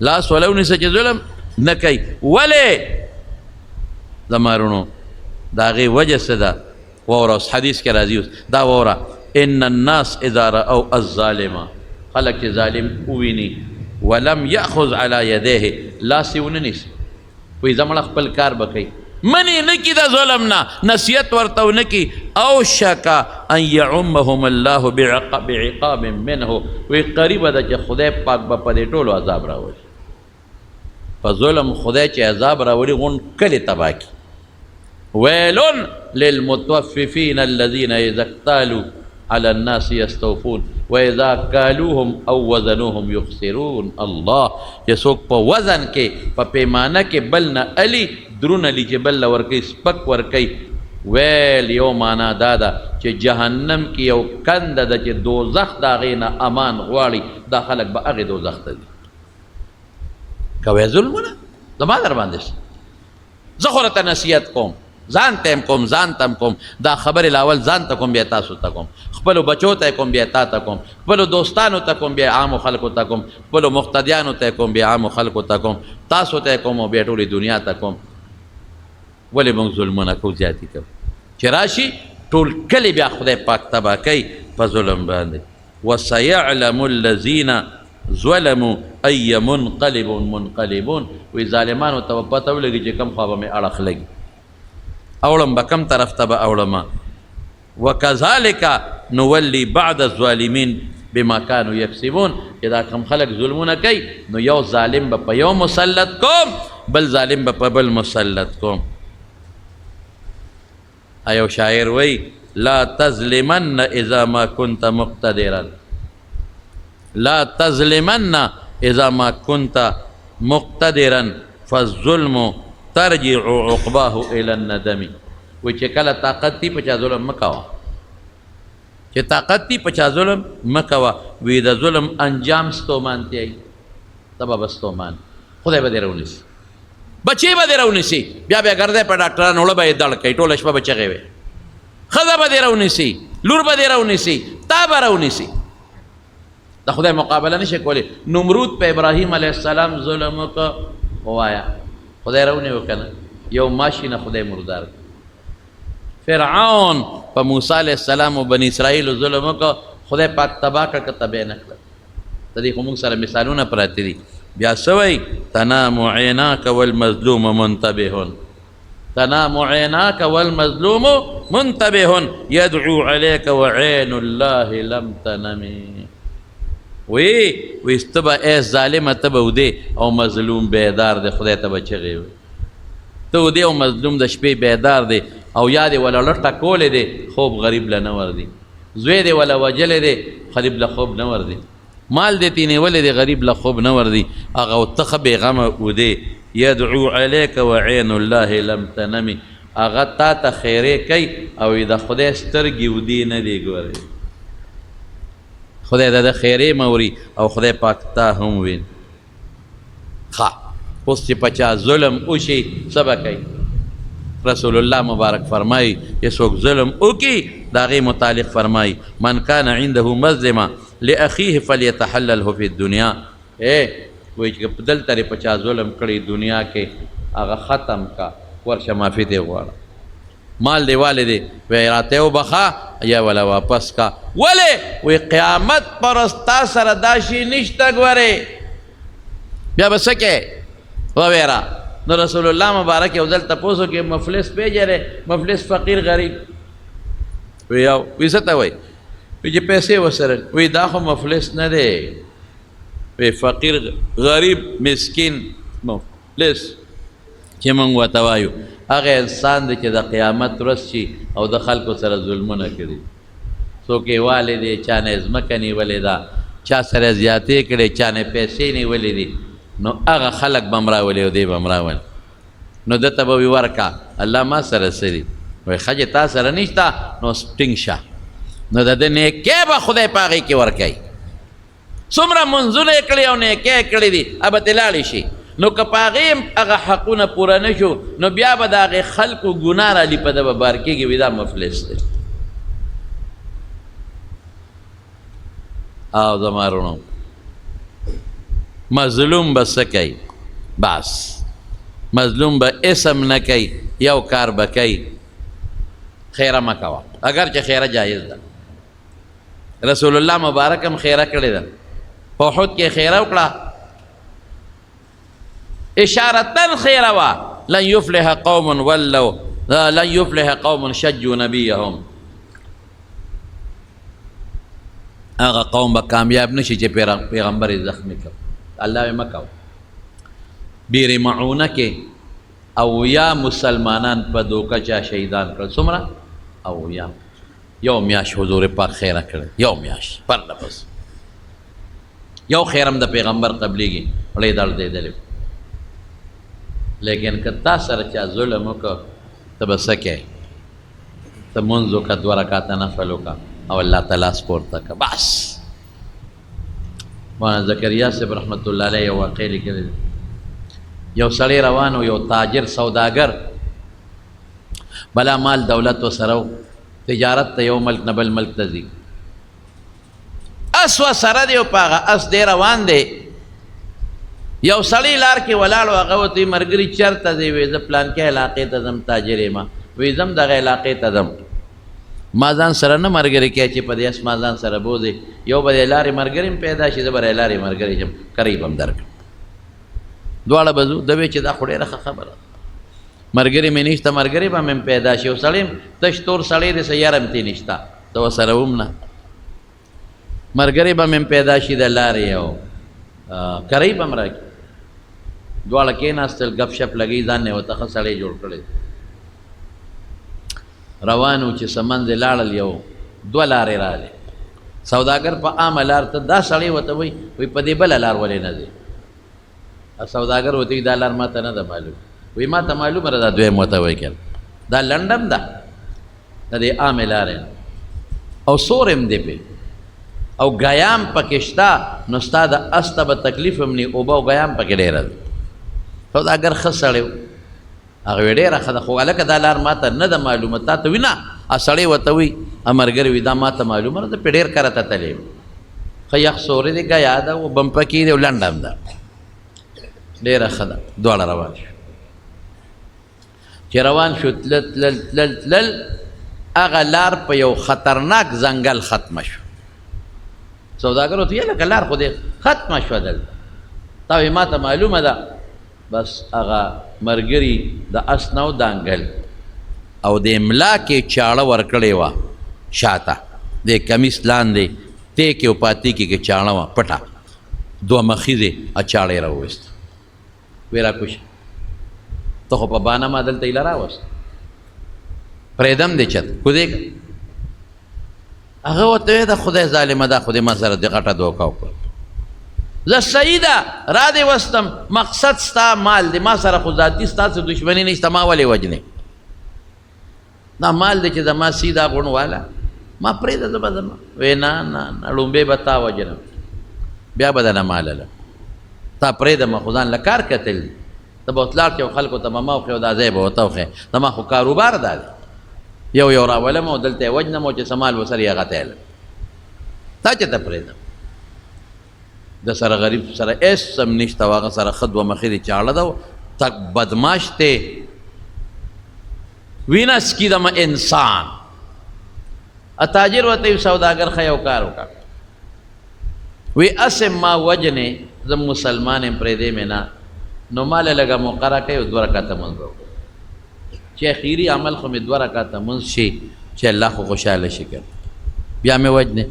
لاس ولو نیسه چې ظلم نه کوي. ولې؟ زما وروڼو د هغې وجه څه ده؟ واوره اوس حدیث کې راځي، اوس دا واوره، ان الناس اذا رأوا الظالم، خلک چې ظالم وویني ولم یأخذ علی یدیه، لاس یې ونه نیسي، وایي زه مړه خپل کار به کوي، منې نه کړي د ظلم نه، نصیحت ورته ونه کړي، اوشک ان یعمهم الله بعقاب منه، وایي قریبه ده چې خدای پاک به په دې ټولو عذاب راولي. په ظلم خدای چې عذاب راولي غون کلي تباه کړي. ویل للمطففین الذین اذا اکتالوا علی الناس یستوفون واذا کالوهم او وزنوهم یخسرون. الله چې څوک په وزن کې په پیمانه کې بل نه الي درون الي چې بل له ورکوي سپک ورکوي، ویل یو معنا دا ده چې جهنم کې یو کنده ده چې دوزخ د هغې نه امان غواړي، دا خلک به هغې دوزخ ته ځي. کوی ظلمونه زما در باندې څه، زه خو درته نصیحت کوم، ځان ته هم کوم، ځان ته هم کوم. دا خبرې لا اول ځان ته کوم، بیا تاسو ته کوم، خپلو بچو ته کوم، بیا تا ته کوم، خپلو دوستانو ته کوم، بیا عامو خلکو ته کوم، خپلو مقتدیانو ته کوم، بیا عامو خلکو ته کوم، تاسو ته کوم او بیا ټولې دنیا ته کوم. ولې موږ ظلمونه کوو، زیاتي کوو؟ چې راشي ټول کلی بیا خدای پاک تباه کوي په ظلم باندې. وسيعلم الذين ظلموا أي منقلب منقلبون. وی ظالمانو ته به پته ولګي چې کوم خوا به مې اړخ لګي، اوړم به کوم طرف ته به اوړم. وکذلک نولي بعد الظالمین بما كانوا يكسبون. چې دا کوم خلک ظلمونه کوي نو یو ظالم به په یو مسلط کوم، بل ظالم به په بل مسلط کوم. ایو شاعر وی لا تظلمن اذا ما كنت مقتدرا، لا تظلمن اذا ما كنت مقتدرا فالظلم ترجع عقباه الى الندم. وی چې کله طاقت دی په چا ظلم مه کوه، چې طاقت دی په چا ظلم مه کوه. وی د ظلم انجام ستومانتیا وي، ته به ستومان، خدای به دې راونیسي، بچې به دې راونیسي، بیا بیا ګرځی په ډاکټرانو، اوړه به یې دړ کوي، ټوله شپه به چغې وي. ښځه به دې راونیسي، لور به دې راونیسي، تا به راونیسي. د خدای مقابله نشي کولی. نمرود په ابراهیم علیه السلام ظلم وکړ، ووایه خدای راونیو که نه؟ یو ماشي نه خدای مردار کړ. فرعون په موسی علیه السلام او بني اسرائیلو ظلم وکړ، خدای پاک تباه کړ که تباه نه کړ؟ د دې خو موږ سره مثالونه پراته دي. بیا څه وایي؟ تنام عیناک والمظلوم منتبه، تنام عیناک والمظلوم منتبه يدعو عليك وعين الله لم تنمي. وی وی ته به ای ظالمه، ته به ودې او مظلوم بیدار دی، خدای ته به چغې وي. ته ودې او مظلوم د شپې بیدار دی، او یا دې وله ړه ټکولې دی، خوب غریب له نه ورځي، زوی دې وله وژلی دی، غریب له خوب نه ورځي، مال دې ترې نیولی دی، غریب له خوب نه ورځي، هغه او ته ښه بېغمه ودې. يدعو عليك وعين الله لم تنمي. هغه تا ته خیرې کوي او د خدای سترګې ودې نه دی ګورې، خدای د ده خیرې موري او خدای پاک تا هم ویني. ښه اوس چې په چا ظلم وشي څه به کوي؟ رسول الله مبارک فرمایي چې څوک ظلم وکړي د هغې متعلق فرمایي من کان عنده مظلمه لأخیه فلیتحلله فی الدنیا. ای وایي چې دلته دې په چا ظلم کړی دنیا کې، هغه ختم کا، ورشه معافي ترې وغواړه، مال دی والې دی وایي راته یې وبخښه یا وله واپس کا. ولې؟ وایي قیامت پر ورځ تا سره دا شی نشته ګورې، بیا به څه کوې وویره. نو رسول الله مبارک یو ځل تپوس وکړي مفلس پېژنې؟ مفلس فقیر غریب. وی یو وی څه ته وایي؟ وی چې پیسې ورسره. وی دا خو مفلس نه دی، وی فقیر غریب مسکین مفلس چې موږ ورته وایو هغه انسان دی چې د قیامت ورځ شي او د خلکو سره ظلمونه کړي، څوک یې والې دی، چا نه یې ځمکه نیولې ده، چا سره زیاتې کړې، چا نه پیسې نیولې دي، نو هغه خلک به هم راولي او دی به هم راولي. نو ده ته به وي ورکه، الله ما سره څه دي؟ وایي ښه چې تا سره نشته نو ټینګ شه. نو د ده نیکۍ به خدای په هغې کې ورکوي، څومره منځونه یې کړي او نیکۍ یې کړې دي هغه به ترې لاړې شي. نو که په هغې هم هغه حقونه پوره نه شو نو بیا به د هغې خلکو ګناه رالي، په ده به بار کېږي، وي دا مفلس دی. او زما وروڼو مظلوم به څه کوي؟ بس مظلوم به اسم نه کوي، یو کار به کوي، خیره مه کوه، اګر چې خیره جایز ده. رسول الله مبارک هم خیره کړې ده، په احد کې خیره وکړه، اشارتاً خیره وه، لن یفلح قوم ولو لن یفلح قوم شجوا نبیهم. هغه قوم به کامیاب نشي چې پیغمبر یې زخمي کړ. الله یې مه کوه. بیر معونه کې او یا مسلمانان په دوکه چا شهیدان کړل، څومره؟ او یا یو میاش حضور پاک خیره کړې، یو میاش پرله پسې یو خیر هم د پیغمبر قبلیږي، ړې دړدېدلې. لیکن که تا سره چا ظلم وکړ ته به څه کوې؟ ته مونځ وکړه، دوه رکعته نفل وکړه او الله ته لاس پورته کړه، بس. مولانا زکریا صاحب رحمت الله علیه یو واقع لیکلی دی. یو سړی روان و، یو تاجر سوداګر بلا مال دولت ورسره و، تجارت ته یو ملک نه بل ملک ته ځي. اس ورسره دی او په هغه اس دی روان دی. یو سړی لار کې ولاړ و، هغه ورته وایي ملګري چېرته ځې؟ وایي زه پلانکې علاقې ته ځم، تاجر یم. وایي ځم دغه علاقې ته ځم، ما ځان سره نه ملګری کوي چې په دې اس ما ځان سره بوځې، یو به د لارې ملګری هم پیدا شي، زه به د لارې ملګری شم، کرۍ به هم درکړم، دواړه به ځو. ده وایي چې دا خو ډېره ښه خبره ده، ملګری مې نشته، ملګری به مې هم پیدا شي، او سړی هم تش تور سړی دی، څه یاره هم ترې نشته، زه ورسره وم نه، ملګری به مې هم پیدا شي د لارې او کرۍ به هم راکړي. دواړه کېناستل، ګپ شپ لګوي، ځان نه یې ورته ښه سړی جوړ کړی. روان وو چې څه منځ یې لاړل، یو دوه لارې راغلې. سوداګر په عامه لار ته دا سړی ورته وایي، وایي په دې بله لار ولې نه ځې؟ سوداګر ورته وایي دا لار ما ته نه ده معلومه. وایي ما ته معلومه ده، دا دویم ورته وایي که دا لنډه هم ده، د دې عامې لارې نه او سور هم دی پې او ګیام پکې شته، نو ستا د اس ته به تکلیف هم نه وي، اوبه او ګیام پکې ډېره ده. سوداګر ښه سړی و، هغه وایي ډېره ښه ده، خو هلکه دا لار ما ته نه ده معلومه، تا ته وي نه. سړی ورته وایي، ملګری وایي دا ما ته معلومه ده، زه پرې ډېر کرته تللی یم، ښه یخ سوری دی، ګیا ده، اوبه هم پکې دی او لنډه هم ده، ډېره ښه ده. دواړه روان شو. چې روان شو، تلل تلل تلل تلل، هغه لار په یو خطرناک ځنګل ختمه شو. سوداګر ورته ویل لکه لار خو دې ختمه شوه دلته، تا وایي ما ته معلومه ده. بس هغه ملګري د اس نه ودانګل او د ملا کې چاړه ورکړې وه شاته، د کمیس لاندې تیکې او پاتیکې کې چاړه وه پټه، دوه مخیزې چاړه یې راوویسته، ویې راکوشه، ته خو په بانه ما دلته ایله راوست، پرېږدم دې چت کوزېږه. هغه ورته ویې د خدای ظالمه، دا خو دې ما سره دې غټه دوکه وکړه، زه صحیح ده را دې وستم، مقصد ستا مال دی، ما سره خو ذاتي ستا څه دښمني نشته، ما ولې وژنې؟ دا مال دی چې زما سیدا غوڼ والا ما پرېږده، زه به ځم. وایي نه نه نه، ړومبی به تا وژنم، بیا به درنه مال الم، تا پرېږدم، خو ځان له کار کتل دي، ته به اوس لاړ شې او خلکو ته به ما وښیې او دا ځای به ورته وښیې، زما خو کاروبار دا دی، یو یو راولم او دلته یې وژنم او چې څه مال ورسره یې هغه ته یې لم، تا چېرته پرېږدم؟ د سره غریب سره هېڅ هم نشته، او هغه سره ښه دوه مخې دي، چاړه ده، تک بدماش دی، وینه څکي دمه انسان. تاجر ورته وایي سوداګر ښه یو کار وکړه، وی هسې ما وژنې، زه مسلمان یم، پرېږدې مې نه، نو ما له لږه موقع راکړئ او دوه رکعته لمونځ به وکړم، چې اخري عمل خو مې دوه رکعته لمونځ شي چې الله خو خوشحاله شي که بیا مې وژنې.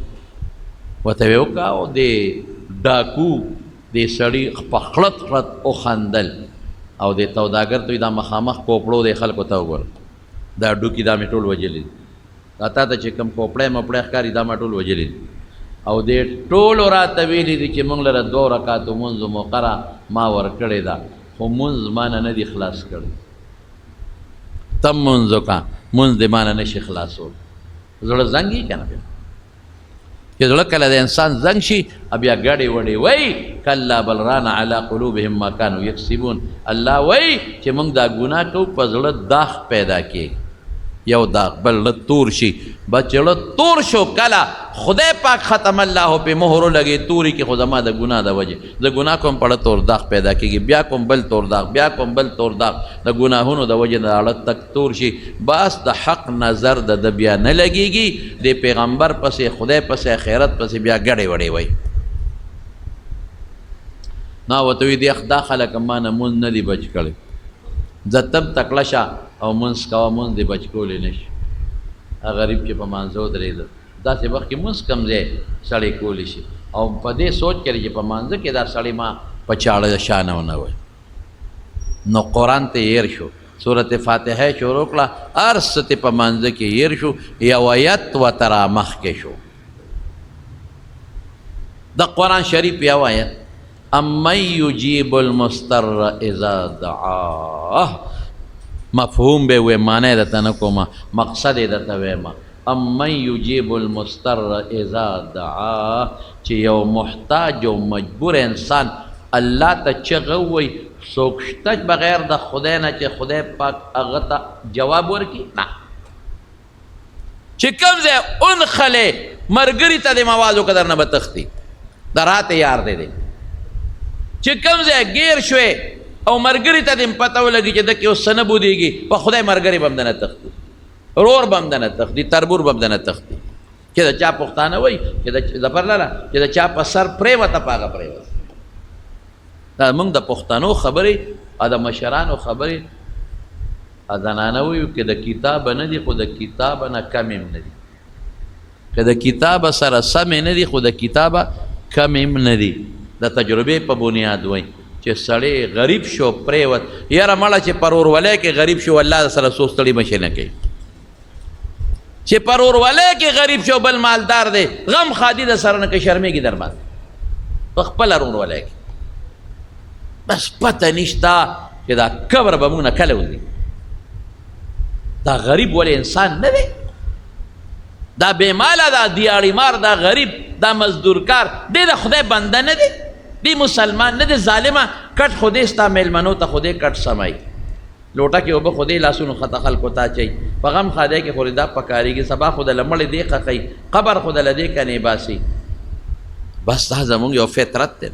ورته ویې وکړه او دې ډاکو دې سړي په خړت خړت وخندل او دې سوداګر ته وایي دا مخامخ کوپړو دې خلکو ته وګوره، دا ډوکي دا مې ټول وژلي دي، دا تا ته چې کوم کوپړی مپړی ښکاري دا ما ټول وژلي دي، او دې ټولو راته ویلي دي چې موږ لره دوه رکعتو مونځ موقع را ما ورکړې ده، خو مونځ ما نه نه دي خلاص کړی، ته مونځ وکړه، مونځ دې ما نه نه شي خلاصول. زړه زنګ یې که نه، بیا چې زړه کله د انسان زنګ شي بیا ګډې وډې وایي، کلا بل ران علی قلوبهم ما کانوا یکسبون. الله وایي چې موږ دا ګناه کوو په زړه داغ پیدا کېږي، یو داغ بل زړه تور شي، بس چې زړه تور شو کله خدای پاک ختم الله په مهر ولګي توري کې، خو زما د ګناه د وجې زه ګناه کوم په زړه تور داغ پیدا کېږي، بیا کوم بل تور داغ، بیا کوم بل تور داغ، د ګناهونو د وجې نه زړه تک تور شي، بس د حق نظر د ده بیا نه لګېږي، د پیغمبر پسې خدای پسې آخرت پسې بیا ګډې وډې وایي. نا ورته وایي دې دا خلک ما نه مونځ نه دي بچ کړی، ځه ته هم تکړه شه او مونځ کوه، مونځ دې بچ کولی نه شي. هغه غریب چې په مانځه ودرېده داسې وخت کې مونځ کوم ځای سړی کولی شي، او په دې سوچ کړي چې په مانځه کې دا سړی ما په چاړه شانه ونه وایي، نو قرآن ته یې هېر شو، سورت فاتحه یې شروع کړه، هر څه ته په مانځه کې هېر شو، یو آیت ورته رامخکې شو د قرآن شریف یو آیت، امن یجیب المضطر اذا دعاه. مفهوم به وې، معنی درته نه کومه، مقصد یې درته وایم. امن یجیب المضطر اذا دعاه، چې یو محتاج او مجبور انسان الله ته چغه ووایي، څوک شته بغیر د خدای نه چې خدای پاک هغه ته جواب ورکړي؟ نه. چې کوم ځای ونښلې، مرګري ته دې مواز وکړه، درنه به تښتي، د راته یار دی دی. چې کوم ځای ګیر شوې او مرګري ته دې هم پته ولګي چې ده کې اوس څه نه بودېږي، په خدای مرګري به هم درنه تښتي، رور به هم درنه تښتي، تربور به هم درنه تښتي. چې د چا پښتانه وایي چې د ظفر لالا چې د چا په سر پرېوته په هغه پرېوته. دا موږ د پښتنو خبرې او د مشرانو خبرې زنانه وایو که د کتابه نه دي، خو د کتابه نه کمې هم نه دي، که د کتابه سره سمې نه دي، خو د کتابه کمې هم نه دي. د تجربې په بنیاد وایي چې سړی غریب شو پرېوت، یاره مړه چې پر ورولۍ کې غریب شو، الله سره څو ستړي مشي نه کوي. چې پر ورولۍ کې غریب شو، بل مالدار دی، غم ښادي د سره نه کوي، شرمېږي در باندې په خپله ورولۍ کې. بس پته نشته چې دا قبر به موږ نه کله وځي. دا غریب ولې انسان نه دی؟ دا بې ماله، دا دیاړي مار، دا غریب، دا مزدورکار دی د خدای بنده نه دی؟ دی مسلمان نه دی؟ ظالمه، کټ خو دې ستا مېلمنو ته خو دې کټ سموي، لوټه کې اوبه خو دې لاسونو خطه خلکو ته اچوي، په غم ښادۍ کې خو دې دا پکارېږي، سبا خو د له مړې دې ښخوي، قبر خو د له دې کنې باسي. بس دا زموږ یو فطرت دی.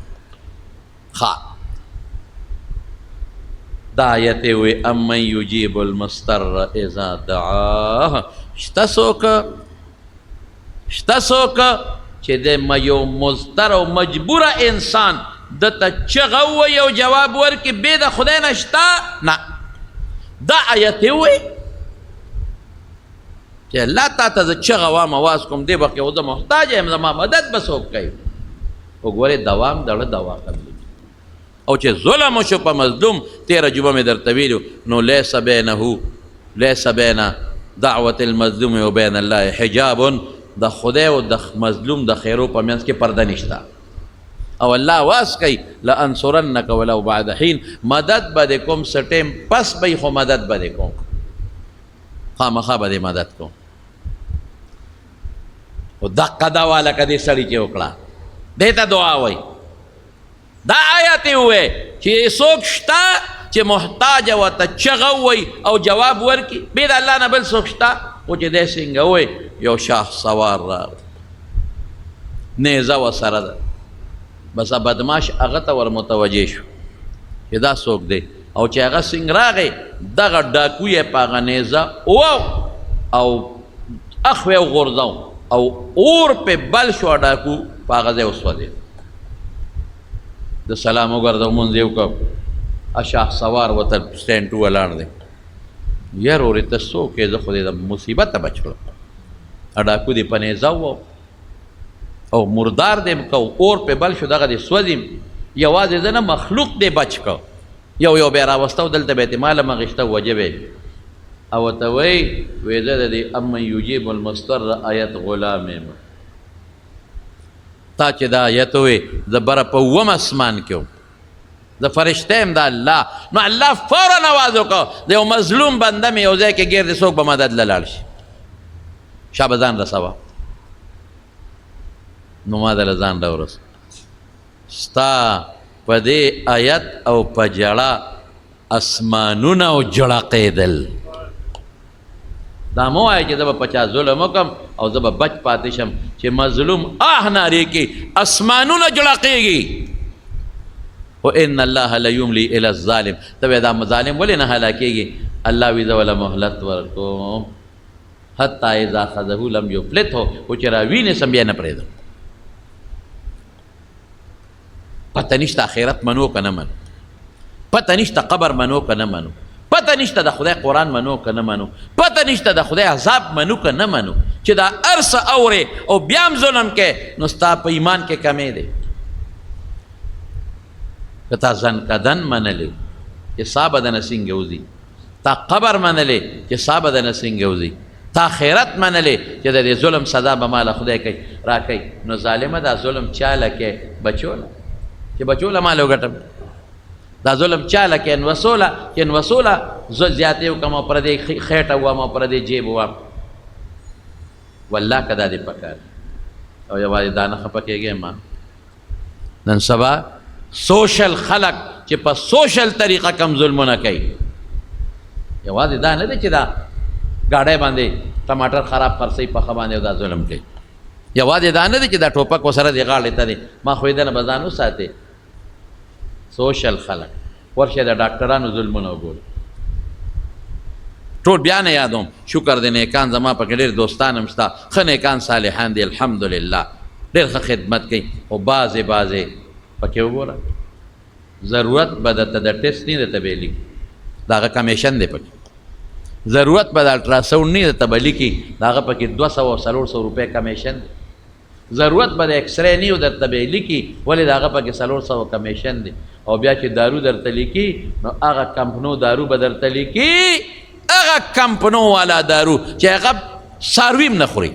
ښه، دا آیت یې ووایي، امن یجیب المضطر اذا دعاه. شته څوک، شته څوک چې د یو مضطر او مجبوره انسان ده ته چغه ووایي او جواب ورکړي بې د خدای نه؟ شته؟ نه. دا آیت یې ووایي چې الله تا ته زه چغه وام، اواز کوم، دې وخت کې خو زه محتاج یم، زما مدد به څوک کوي؟ وګورئ، دوام دړه دوا قبلېږي. او چې ظلم وشو په مظلوم، تېره جمعه مې درته ویلو، نو لیس بینه، لیس بین دعوت المظلوم و بین الله حجاب، د خدای او د مظلوم د خیرو په منځ کې پرده نشته، او الله واس کوي، لانصرنک ولو بعد حین، مدد به دې کوم، څه ټیم پس به وي، خو مدد به دې کوم، خامخا به دې مدد کوم. خو دقه دوا لکه دې سړي چې وکړه، دې ته دعا وایي. دا آیت یې ووایي چې څوک شته چې محتاج ورته چغه ووایي او جواب ورکړي، بې د الله نه بل څوک شته؟ خو چې دی څنګه ووایي، یو شاه سوار راغی، نیزه ورسره ده، بس بدماش هغه ته ور متوجه شو چې دا څوک دی، او چې هغه څنګه راغی، دغه ډاکو یې په هغه نیزه او اخ یې وغورځاو او اور پې بل شو، ډاکو په هغه ځای وسوځېد. د سلام وګرځاو، مونځ یې وکړ. شاه سوار ورته سټینډ ټو ولاړ دی، یار ورې ته څوک یې؟ زه خو دې د مصیبته بچ کړم، ډاکو دې په نیزه او مردار دې کو، اور پې بل شو، دغه دې سوځي، یوازې زه نه، مخلوق دې بچ کړ. یو یو به یې راوسته او دلته به یې ترې مال هم اخیسته، وجه به یې او ورته وایي، وایي زه د دې امن یجیب المضطر آیت غلام یم. تا چې دا آیت ووې، زه بره په اووم اسمان کې وم، زه فرشته یم د الله، نو الله فورا اواز وکړ، د یو مظلوم بنده مې یو ځای کې ګیر دی، څوک به مدد له لاړ شي؟ شابه ځان رسوه. نو ما دله ځان راورسوه. ستا په دې آیت او په ژړا اسمانونه او جړقېدل. دا مه وایه چې زه به په چا ظلم وکړم او زه به بچ پاتې شم. چې مظلوم آه نارې کوي، اسمانونه جړقېږي. خو ان الله لیملی الی الظالم، ته وایې دا ظالم ولې نه هلاکېږي؟ الله وایي زه وله مهلت ورکوم، حتی اذا اخذه لم یفلته، خو چې راوینې سم بیا نه پرېږدم. پته نشته آخرت منو که نه منو، پته نشته قبر منو که نه منو، پته نشته د خدای قرآن منو که نه منو، پته نشته د خدای عذاب منو که نه منو. چې دا هر څه اورې او بیا هم ظلم کوې، نو ستا په ایمان کې کمی دی. که تا ځن کدن منلی چې سا به دنه څنګه وځي، تا قبر منلی چې سا به دنه څنګه وځي، تا خیرت منلی چې د دې ظلم سزا به ماله خدای کوي راکوي، نو ظالمه دا ظلم چاله کې؟ بچوله چې بچوله مال وګټم. دا ظلم چاله کې؟ نوسوله چې نوسوله زه زیاتې وکړم او پردې خېټه ووهم او پردې جیب ووهم. والله که دا دې پکار او یوازې دا نه خفه کېږی ما. نن سبا سوشل خلک چې په سوشل طریقه کم ظلمونه کوي. یوازې دا نه دی چې دا ګاډی باندې ټماټر خراب خرڅوي په ښه باندې دا ظلم کوي. یوازې دا نه دی چې دا ټوپک ورسره دی غاړې ته دی، ما خو یې دنه به ځان وساتې. سوشل خلک ورشه د ډاکټرانو ظلمونه وګورئ. ټول بیا نه یادوم، شکر دی نیکان زما پکې ډېر دوستان هم شته، ښه نیکان صالحان دي الحمدلله، ډېر ښه خدمت کوي. خو بعضې بعضې پکې وګوره، ضرورت به درته د ټسټ نه درته به یې لیکي، د هغه کمیشن دی پکې. ضرورت به د الټراساونډ نه درته به لیکي، د هغه پکې 200 او 400 روپۍ کمیشن دی. ضرورت به د اکسری نه وي درته به یې لیکي، ولې د هغه پکې 400 کمیشن دی. او بیا چې دارو درته لیکي نو هغه کمپنو دارو به درته لیکي، هغه کمپنو والا دارو چې هغه څاروي هم نه خوري.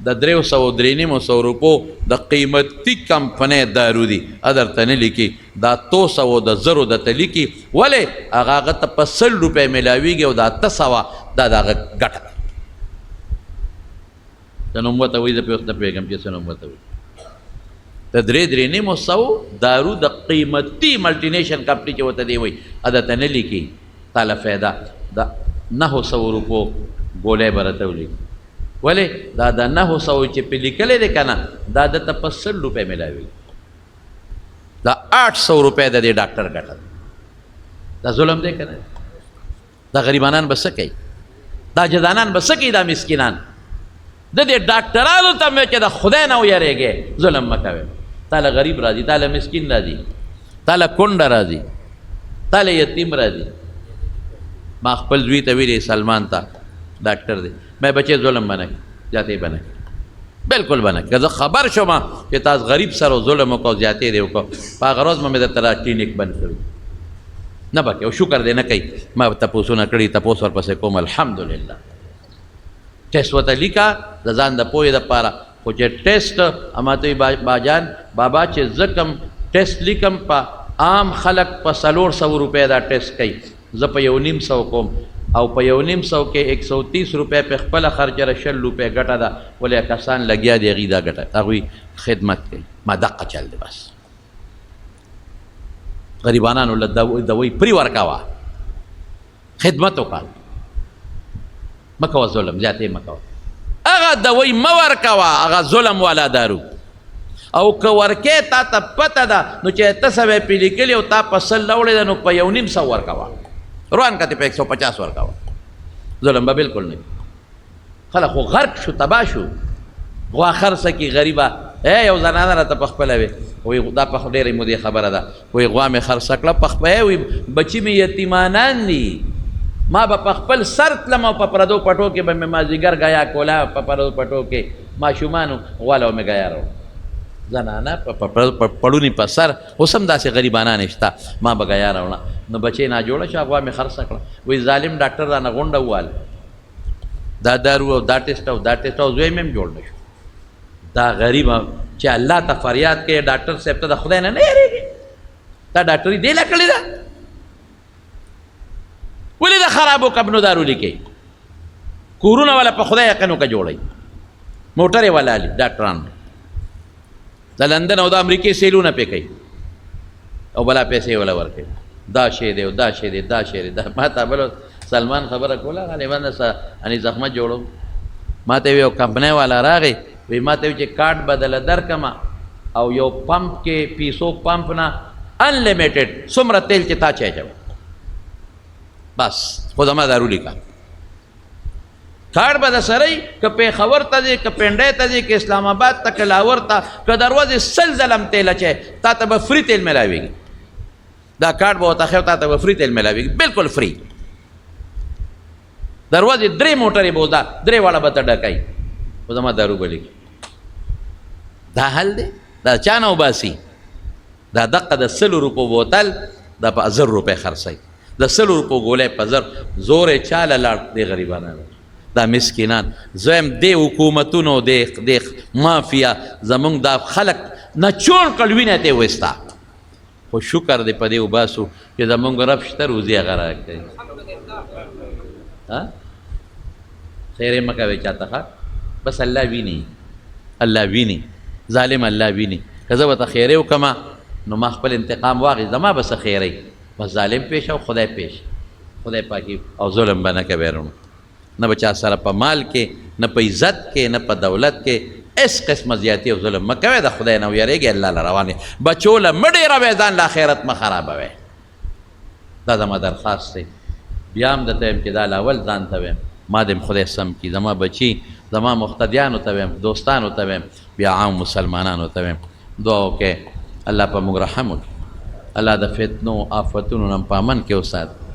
د 300 350 روپو د قیمتي کمپنۍ دارو دي، درته نه لیکي، دا 200 د 1000 درته لیکي، ولې هغه هغه ته په 100 روپۍ میلاویږي او دا 800 دا د هغه ګټه ده. څه نوم ورته وایي زه پرې اوس نه پوهېږم چې څه نوم ورته وایي. د 300-350 دارو د قیمتي ملټینیشن کمپني چې ورته دی وایي درته نه لیکي، تاله فایده د 900 روپو ګولۍ به راته ولیکي، ولې دا د 900 چې پې لیکلی دی که نه دا ده ته په 100 روپۍ میلاویږي، دا 800 روپۍ د دې ډاکټر ګټه ده. دا ظلم دی که نه؟ دا غریبانان به څه کوي؟ دا جدانان به څه کوي؟ دا مسکینان د دې ډاکټرانو ته مې چې د خدای نه ویرېږې ظلم مه کوئ. تاله غریب راځي، تاله مسکین راځي، تاله کونډه راځي، تاله یتیم راځي. ما خپل زوی ته ویلي سلمان ته، ډاکټر دی، مې بچې ظلم به نه کوي، زیاتې به نه کوي، بالکل به نه کوي. که زه خبر شوم چې تاسو غریب سره ظلم وکړو زیاتې دی وکړو، په هغه ورځ به مې درته دا کلینیک بند کړی نه به کوي. او شکر دی نه کوي، ما به تپوسونه کړي، تپوس ورپسې کوم الحمدلله. ټیسټ ورته لیکه د ځان د پوهې دپاره، خو چې ټیسټ ما ته وایي باجان بابا چې زه کوم ټیسټ لیکم په عام خلک په 400 روپۍ دا ټیسټ کوي، زه په 150 کوم، او په 150 کې 130 روپۍ په خپله خرچه ده، 20 روپۍ ګټه ده، ولې کسان لګیا دي هغوی دا ګټه، هغوی خدمت کوي. ما دقه چل دی بس، غریبانانو له دوی پرې ورکوه، خدمت وکړه، مه کوه ظلم، زیاتې مه کوه، هغه دوی مه ورکوه، هغه ظلم والا دارو. او که ورکې تا ته پته ده نو چې 800 یې پرې لیکلي او تا په 100 راوړې ده نو په 150 ورکوه، روان که په 150 ورکوه، ظلم به بالکل نه وي. خلک خو غرق شو، تباه شو، غوا خرڅه کړي غریبه. یو زنانه راته په خپله وي، وایي دا په ډېرې مودې خبره ده، وایي غوا مې خرڅه کړه په خپله، وایي بچي مې یتیمانان دي، ما به په خپل سر تلم او په پردو پټو کې به مې مازدیګر ګیا کوله، په پردو پټو کې ماشومانو غوا له مې ګیا راوړه. زنانه په پړوني په سر، اوس هم داسې غریبانان شته، ما به ګیا راوړه، نو بچی ناجوړه شو، غوا مې خرڅه کړه. وایي ظالم ډاکټر رانه غونډه وواله، دا دارو او دا ټسټ او دا ټسټ او زوی مې هم جوړ نه شو. دا غریب چې الله ته فریاد کوي، ډاکټر صاحب ته د خدای نه نه یریږي، دا ډاکټري دې له کړې ده، ولې د خرابو کبنو دارو لیکي؟ کورونه والا په خدای یقین وکړه جوړوي، موټرې والا لي ډاکټران د لندن او د امریکې سیلونه پې کوي او بلا پیسې ولا ورکوي. دا شی دی او دا شی دی، دا شی دی. دا ما ته بل سلمان خبره کوله، غالباً انیس احمد جوړو، ما ته یو کمپنۍ والا راغی، وی ما ته چې کارت بدله درکمه او یو پمپ کې پیسو پمپ نه انلیمیټډ څومره تیل چې تا چای چوي، بس خو زما دارو لیکه. کارت به د سره وي، که پېښور ته ځې، که پنډۍ ته ځې، که اسلام آباد ته، که لاهور ته، که د ورځې 100 ځله هم تیل اچوې، تا ته به فري تیل میلاویږي. دا کارت به ورته ښیې، تا ته به فري تیل میلاویږي، بالکل فري. د ورځې 3 موټرې بوځه، 3 واړه به ته ډکوي، خو زما دارو به لیکي. دا حل دی، دا چا نه وباسي؟ دا دقه د 100 روپو بوتل دا په 1000 روپۍ خرڅوي، د 100 روپو ګولۍ په 1000. زور یې چا له لاړ دی غریبانانو، دا مسکینان. زویم دې حکومتونو دې مافیا زمونږ دا خلک نچوړ کړل، وینه ته یې وایسته. خو شکر دی په دې وباسو چې زمونږ رب شته، روزي هغه راکوي. خیر یې مه کوئ چاته، ښه بس الله ویني، الله ویني، ظالم الله ویني. که زه ورته خیرې وکړم نو ما خپل انتقام واخیست، زما به څه خیری؟ بس ظالم پېښ او خدای پېښ، خدای پاکي او ظلم به نه کوي وروڼو، نه به چا سره په مال کې، نه په عزت کې، نه په دولت کې هېڅ قسمه زیاتی او ظلم مه کوئ. د خدای نه ویرېږئ، الله له روان یې، بچو له مه ډېروئ، ځان له آخرت مه خرابوئ. دا زما درخواست دی. بیا هم درته وایم چې دا له اول ځان ته وایم، ما دې هم خدای سم کړي، زما بچي، زما مقتدیانو ته وایم، دوستانو ته وایم، بیا عام مسلمانانو ته وایم، دعا وکړئ الله په موږ رحم وکړي، الله د فتنو آفتونو نه په امن کې وساتي.